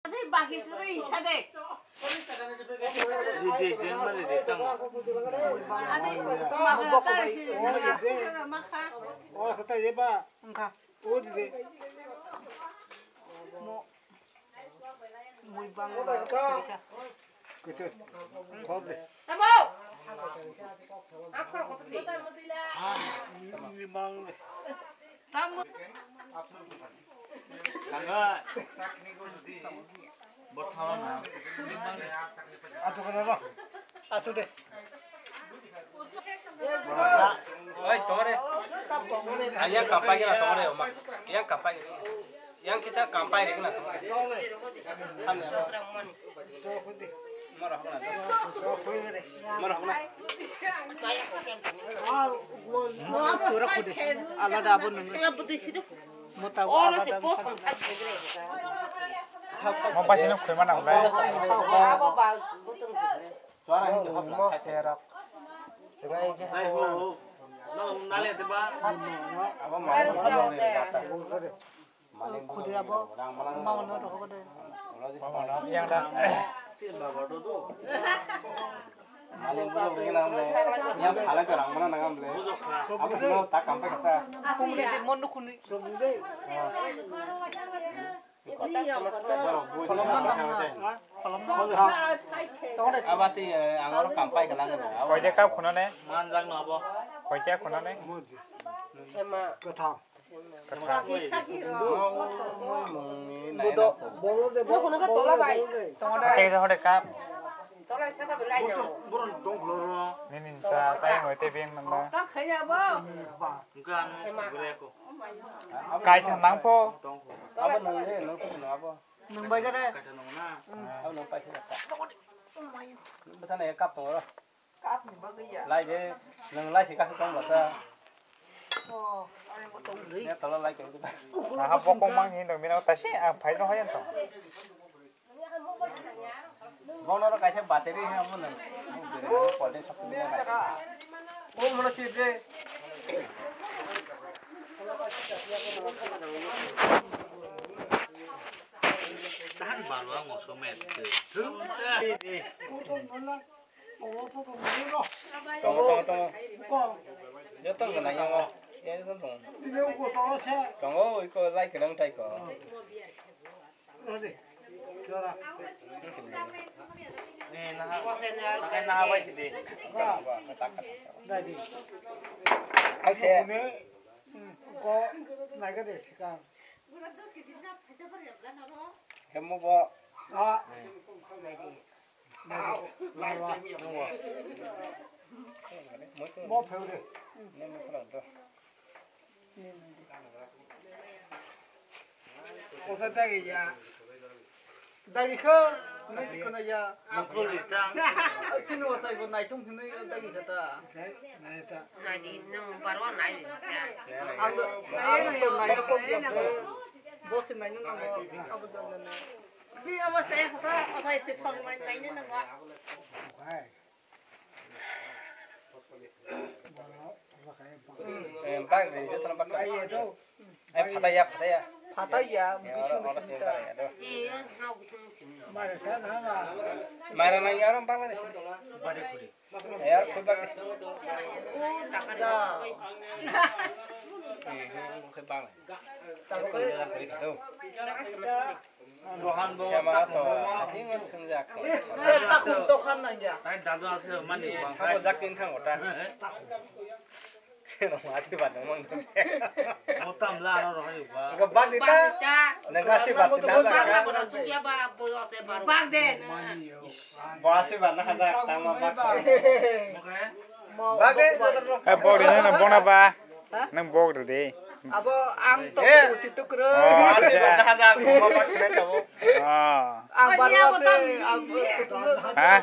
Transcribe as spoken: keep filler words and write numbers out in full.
Ade bagi kere isa de. Di, di, jen mari di, tamo. Ade, Engka. Mo. Mui bang. Kutu. Khop de. Tamo. Ni bang. Tamo. Tanga. Bo thala na. Ato kare ro. Ato de. Oi, tore. Ayang kapai gina tore, oma. Yang kapai. Yang kisa kapai gina tore. Hamne. Mora hona. Mora hona. Chura khudi. Alada abo nang. Mota alada. Mo paisano khoi ma nang le. Mo serak. Khudi abo. Mangno rokho de. Yang da. Malen bro, bro, nang le. Yang phala ka rang mana nang le. Abo no ta kam pa kata. Pungri de mon nukuni. Abati, eh, angor kampai kalang. Koite kap khunane? Manjak no abo. Koite khunane? Ema. Katham. Katham. Budo. Budo. Budo. Tengsa hore kap. Nini sa tai ngoi te bien nang na. Kaisa nang po. Abo nang le, nang sa nang abo. Nang bai jare. Abo nang pai sa. Basa na kap tong ro. Kap ni bagwi ya. Lai de, nang lai si kap tong basa. Oh, ani mo tong dei. Ya tala lai ke. Aha bokong mang hin dong mina ta se, ang phai no hayan tong. Bono ro kaisa battery ha mo nang. Pol de sok sok. Ko mo si de. Tahan balu ang mo so met. Tongo, tongo, tongo. Joto gwnang yango. Ya, joto tongo. Tongo, iko lai gwnang tai ko. Ni naha, takai naha bai sidi. Ai se. Hemo bo. Bo pheu de. Kota dagi ya. Dagi kho, nai kono ya. Nokol di tang. Chini wasai bo naitung hinui dagi kata. Nai ta. Nai di, nung barwa nai di. Ang do, nai nai nai kok ya. Bo sin nai nung abo, abo do nai. Bi abo sai kata, asai se phang nai nai nung wa. Hai. Eh, bak de, joto na bak de. Eh, phataya, phataya. Phataya, eh, bising oro, oro bising ta. Mara nang ya, oro bak de. Bade kuli. Eh, oro kuli bak de. Eh, eh, kuli bak de. Kuli bak de. Rohan bo. Siya mara to, sasing man sung jak. Eh, takut to kan nang ya. Tai dadu ase mani. Sabo jak tin thang ota. Nang asi ban nang mang. Motam la no rohai ba. Ga bak dita. Nang asi ban sung jak. Bak de. Bo asi ban na haja tama bak. Bak de. Eh, bok de na bona ba. Nang bok de. Abo ang to uchi tukro. Oh, asi ban na haja tama bak sina tabo. Ah. Ang baru ase, ang. Ha?